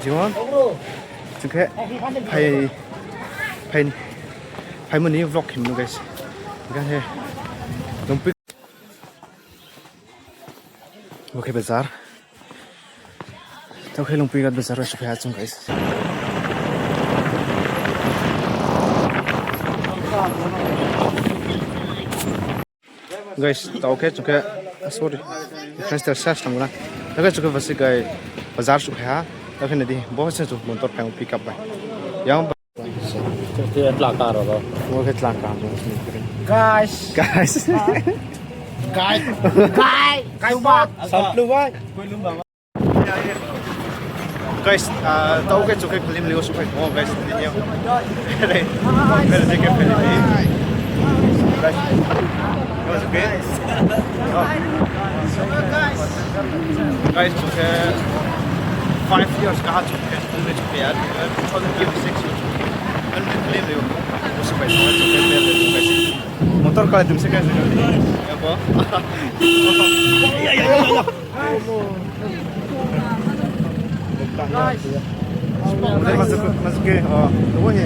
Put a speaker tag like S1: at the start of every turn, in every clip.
S1: Chuan chukhe phai phai phai mani vlog him no guys kan he lungpui okay bazar tokhe lungpui gat bazar ra phai chung guys Guys tao khe chukhe sorry friends search tangna tokhe chukhe basi gai bazar chukhe ha tokhe nadi bohot se chu motor phai pick up bai yang
S2: Guys,
S1: guys
S2: guys, guys, guys,
S1: guys tao ke chukhe film leo su phai oh guys ni re mere je ke film ni guys was okay guys chukhe 5 years ka chukhe school me chukhe yaar 2006 chukhe an film leo su phai chukhe guys motor ka tum se guys ya bo Masuk masuk ke oh oh he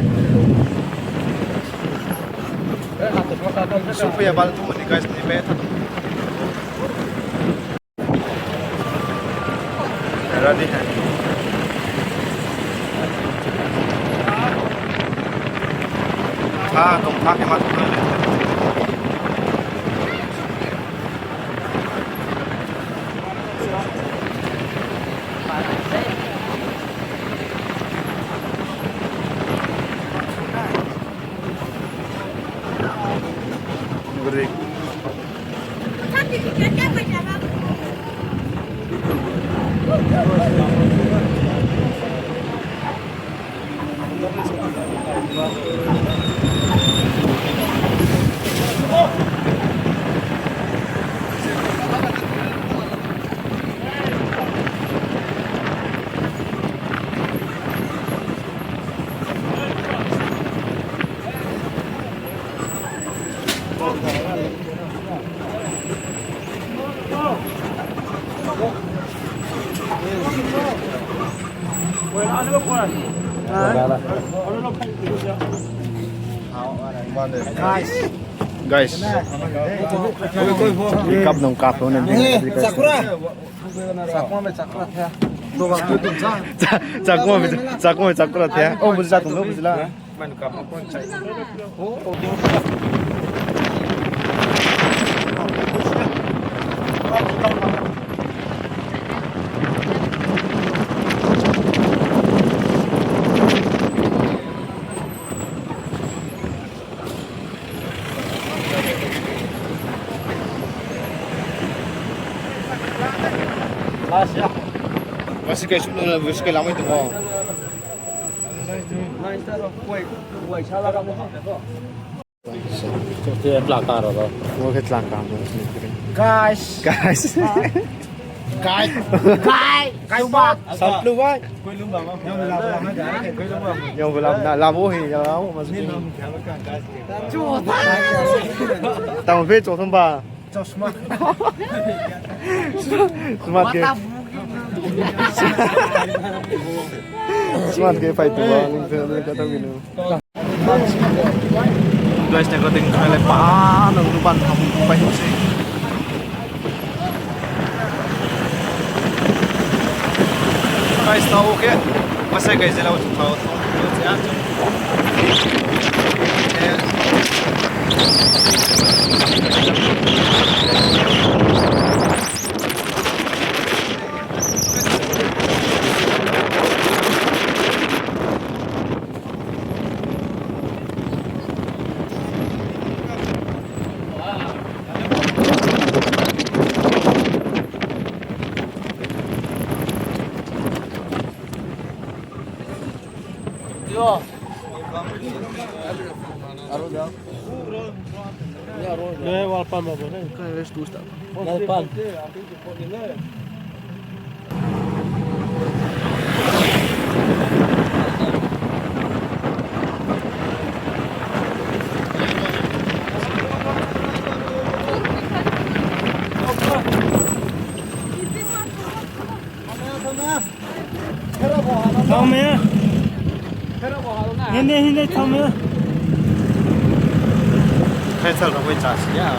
S1: Sophia bal tu ni guys ni be ready hai tha tong tha ke ma tu Great.
S2: Guys,
S1: Guys, pick up nong kap nong
S2: Sakura. Sakura
S1: Zakuma zakuma zakura thea. Oh, bujla tum lo bujla. Masih kayak sudah masih kayak lama itu mau.
S2: Guys,
S1: Guys.
S2: guys, guys, guys,
S1: Yang belum nak lama he, yang lama masih. 当飞做什么？
S2: 叫什么？
S1: Smart ke? Smart ke fight tu bang? Ni kata gini. Guys, nak kau tengok lại pa nang tu ban tham phải hiểu gì. Guys, tao okay. Masai guys, lau tu tao tao tu ya tu. 开车都会驾驶呀。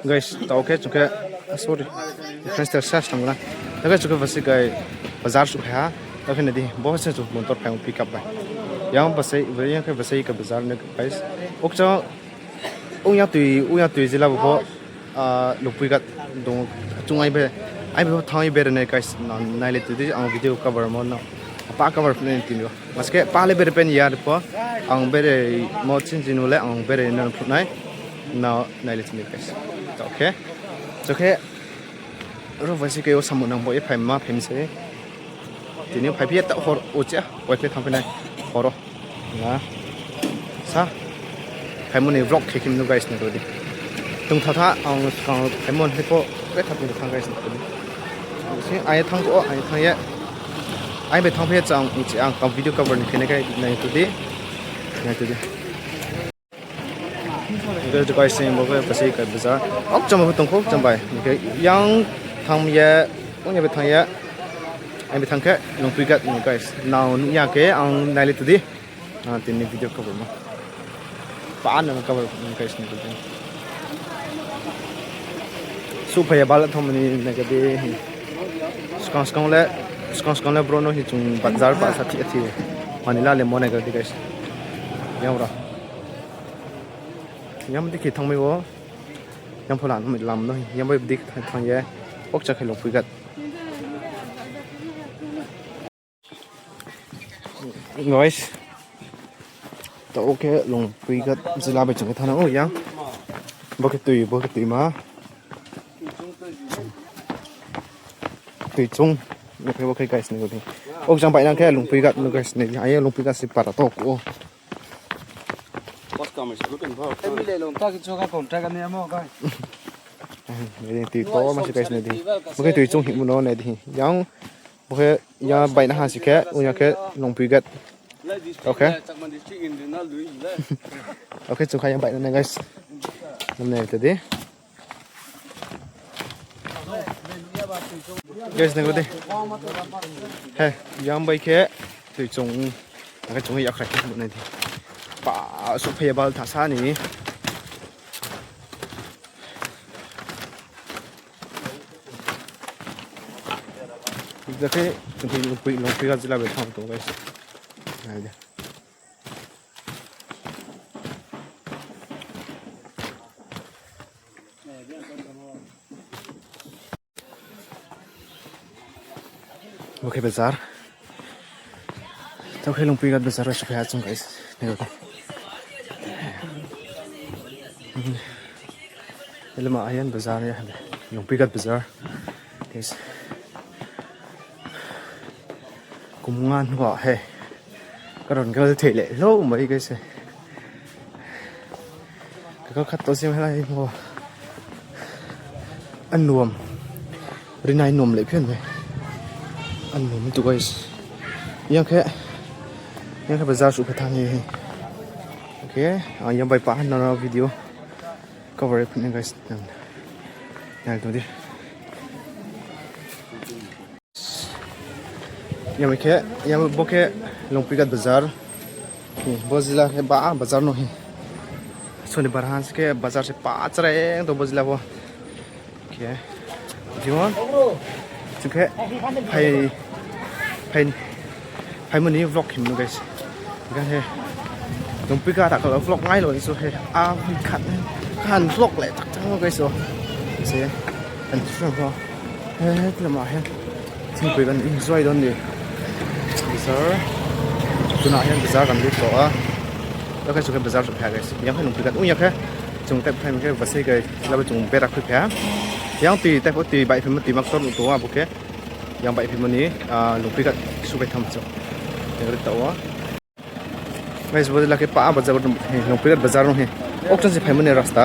S1: Guys, tao khe chungkhe sorry friends tar search tangna daga chungkhe basi gai bazar su kha ta khe nadi bahut se motor phai pick up bai yang basi yang khe basi ka bazar ne guys okcha ong ya tui ong ya tui zila bo a lupui gat dong chungai be ai be thang be ne guys nai le tu ang video cover mo na pa cover ne tin yo maske pa le be pen ya po ang be mo chin chin le ang be na nai na nai le tin guys okay okay ro vasi ke yo samu nang bo e phai ma phim se tini phai phi ta hor o cha oi phe thang phe nai horo na sa phai mo ni vlog khe kim no guys ne do di tung tha tha ang kang phai mon he ko pe tha pin thang guys ne do di si ai thang ko ai thang ye ai be thang phe chang u chi ang kam video cover ni khene kai nai tu di nai tu di 이거 저거 있으면 뭐 벌써 이거 보자. 억점 보통 꼭 좀 봐. 이게 양 탕예 오냐 탕예 ai thang khe long pui gat ni guys. Now nu ya ke ang nai le tu di. Ah tin ni video cover ma. Pa na cover ni guys ni tu. Su phaya bal thom ni na ke de. Skong skong le skong skong le bro no hi chung bazar pa sa thi thi. Manila le mo na ga di guys. Yang ra. Yang di ki thang mai wo. Yang pholan mi lam no yang bai dik thang ye. Ok cha khai long pui gat. Guys, to okay long pui gat zila bai chung thana o yang. Bo ke tui bo ke tui ma. Tui chung ne phe bo khai guys ne go di. Ok jang bai nang khe long pui gat no guys ne ai long pui gat si para to ko. Ne tui to ma si guys ne di. Bo ke tui chung hi mu no ne di. Yang bo ke ya bai na ha si khe u ya khe long pui gat. Okay. Okay, chung khai yang bai na guys. Nam ne te di. Guys ne go di. He, yang bai khe tui chung ka chung ya khai mu ne di. Pa su phaya bal tha sa ni. Dakhe chung khi long pui long pui ga zila be thang to guys. Ai de. Okay bazar. Tao khi long pui ga bazar su phaya chung guys. Ne go. Hello ayan bazar ya. Long pui ga bazar. Guys. Cũng ngon quá he. Ka rawn kal theih leh hlauh mai ka se. Ka kal khat tawh siam helai maw a nuam rinai nuam leh phian mai a nuam lutuk a yang khe yang khe bazar chu kha thang hi hei okay a yang bai pah nana video cover pun guys nal tu dir yang khe yang bokhe longpi gat bazar hi bozila khe ba bazar no hi soni barhan ke bazar se pa chra to bozila bo okay jimon chukhe phai phai Phaimawni vlog him guys tikhan hei lungpui kar ah ka lo vlog ngai lo chu hei a hmun khat ka han vlog leh tak tak maw guys aw mahse kan ti hrang hlawm a he lamah hian thingpui kan in zuai dawn a ni bazar tunah hian bazar kan lut tawh a helai chu bazar chu phei guys yang kha lungpui kan ui a kha chung type khan khe vase kai lama chung ber a khui phei a yang tui type pawh tui baih phei tui mak sawn lutuk a bawk e. Yang baih phim ani lungpui khat su kai tham chu ring tawh a guys bodi lake pa bazar he lungpui khat bazar he option se phai mani rasta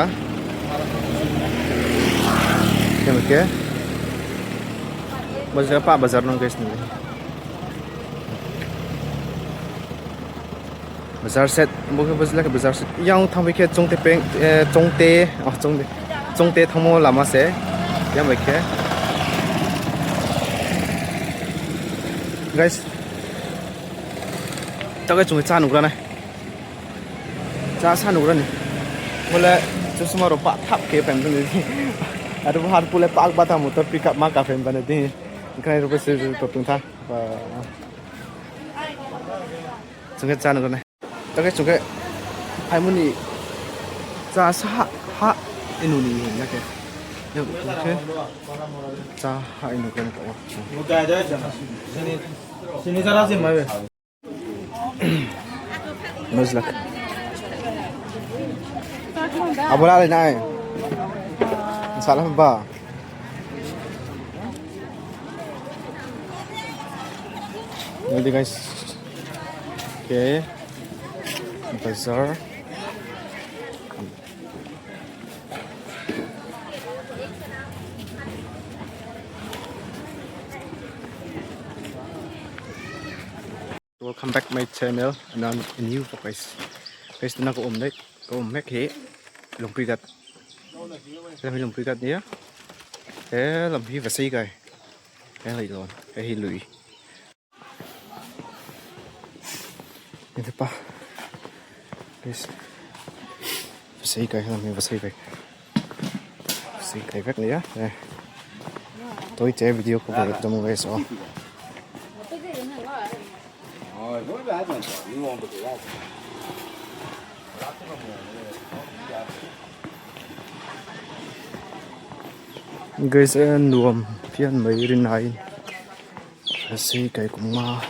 S1: kem ke bazar pa bazar nong guys ni bazar set bo ke bazar lake bazar set yang thang ke chongte peng chongte ah chongte chongte thangmo lama se yang bai khe guys takai chung cha nuk ra nai cha sa nuk ra ni bole chusma ro pa thap ke pem ni ar har pule pak ba tha motor pick up ma ka phem ba ne di kai ro se to tung tha ba Chungkhe cha nugui tai chungkhe phaimani cha sa ha inu ni hingke chungkhe cha ha inu tongo. Abola le nai salah ba. Jadi guys, okay, bazaar. Welcome back my channel and I'm a new vlog guys. Guys, tuna ko um mek, ko um mek hi lungpui gat. Lam hi lungpui gat nia. He lam hi vasei kai. He lei lawn, he hi lui. Ni pa. Guys. Vasei kai lam hi vasei kai. Vasei kai vek nia. Tôi che video ko vlog dam guys oh. Guys a nuam phian mai rin aiin si kai kum nga.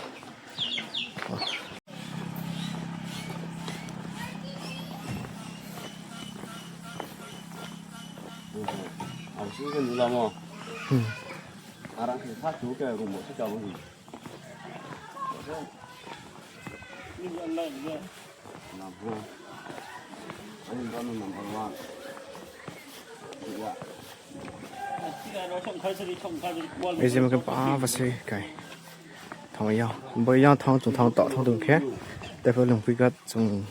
S1: Bây giờ mình ba và xe cái thằng ấy bây giờ thằng chúng thằng tạo thằng đường khác tại vì lòng quy gắt chúng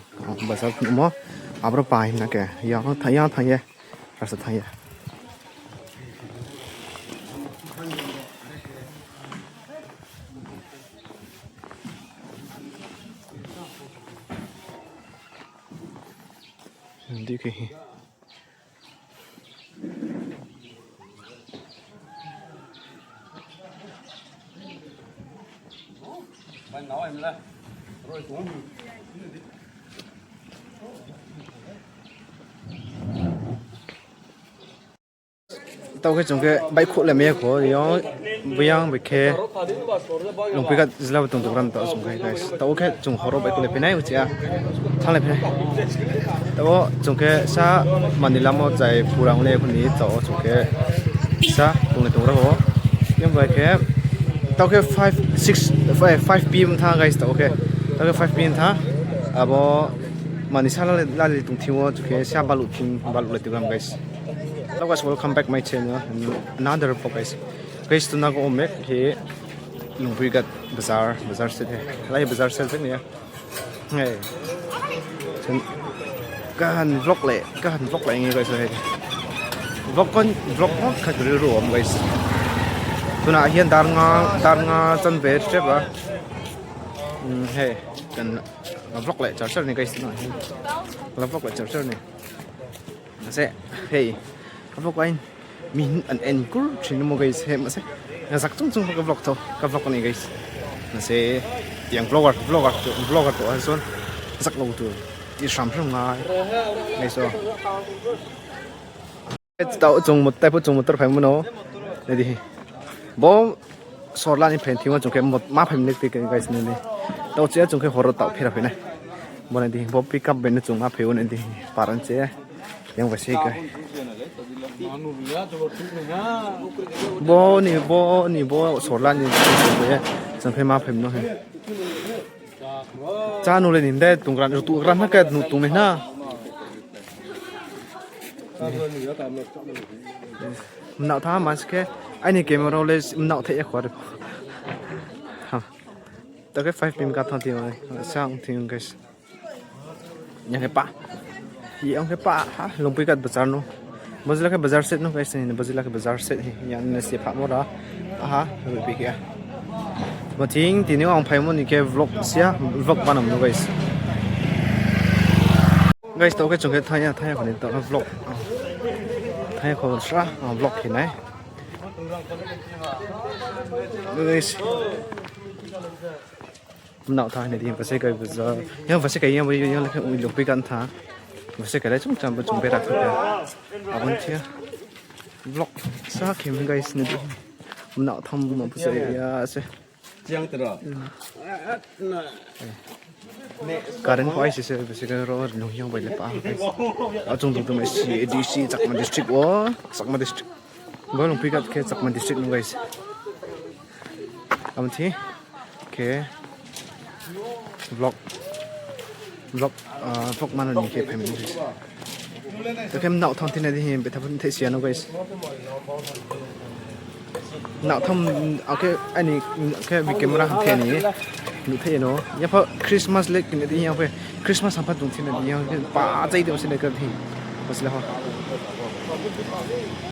S1: bà sao cũng mà à bữa bài nè kìa giờ thằng giờ thằng ye rasa thằng ye đi cái Tao cái chung cái bike khổ là mẹ khổ thì nó buyang bị khe lùng cái zla tung tung ram tao chung cái guys tao cái chung horo bike le pinai uchi a thang le pinai tao chung cái sa manila mo chai purang le khuni tao chung cái sa tung le tung ra ho yang bai khe tao cái 5 6 5 pm tha guys tao cái tao cái 5 pm tha abo manisa la la tung thiwo chung cái sa balu thing balu le tung guys. Hello guys, welcome back my channel and another vlog guys. Guys, tuna ko umek hi Lungpuigat Bazaar, Bazaar set he. Lai Bazaar set vek nia. Hei. Chuan ka han vlog leh ka han vlog leh nge guys hei. Vlog kon vlog ngawt kha ka rilru a awm guys. Tunah hian dar nga dar nga chan ve tep a. Umm hei kan vlog leh char char a ni guys tunah hian. La vlog leh char char a ni. Mahse hei ka vlog laiin mi hi an en kur thin emaw guys he mahse ka zak chung chung pawh ka vlog tho ka vlog a ni guys mahse. Tiang vlogger vlogger vlogger tawh ah chuan zak lo tur tih hram hram ngai ngai saw. Tao chung tai phu chung motor phai muno nadi bo sorla ni phen thiwa chung ke ma phai nek ti guys nadi tao che chung ke hor tao phera phena bo nadi bo pick up ben chung ma pheu nadi paran che yang va se kai bo ni bo ni bo sorla ni chung ke ma phai no he cha nu le nin de tung ran tu ran na ka nu tung ne na nau tha ma ke ai ni camera le nau the ya khwar ha ta ke 5 pim ka tha ti ma sang thing guys nya ke pa hi ang ke pa ha lungpui kat bazar no bazila ke bazar set no guys ni bazila ke bazar set hi yan ne se pha mo ra ha ru bi ke ma thing ti ni ang phai mo ni ke vlog sia vlog banam no guys guys to ke chung ke thaya thaya khoni to vlog thaya kho sra vlog hi nai guys nau tha ne ding pasai kai baza yang pasai kai yang yang le ui lok kan tha pasai kai chung cham chung be rak tha abon thia vlog sa khem guys ne ding nau tham bu ma pasai ya se
S2: Chiang te ra.
S1: Current ko ai se se pasai kai ro lu yang bai le pa guys a chung tung tum C D C Chakma district o Chakma district bo lung pi kat ke Chakma district no guys am thi ke vlog vlog vlog man ni ke family guys to kem nau thong tin hi be thapun the siano guys nau thom okay ani ke bi camera han the ni nu the no ya pha christmas le kin di ya phe christmas ham pha tung thin di ya pa chai de se ne ka thi basle ho.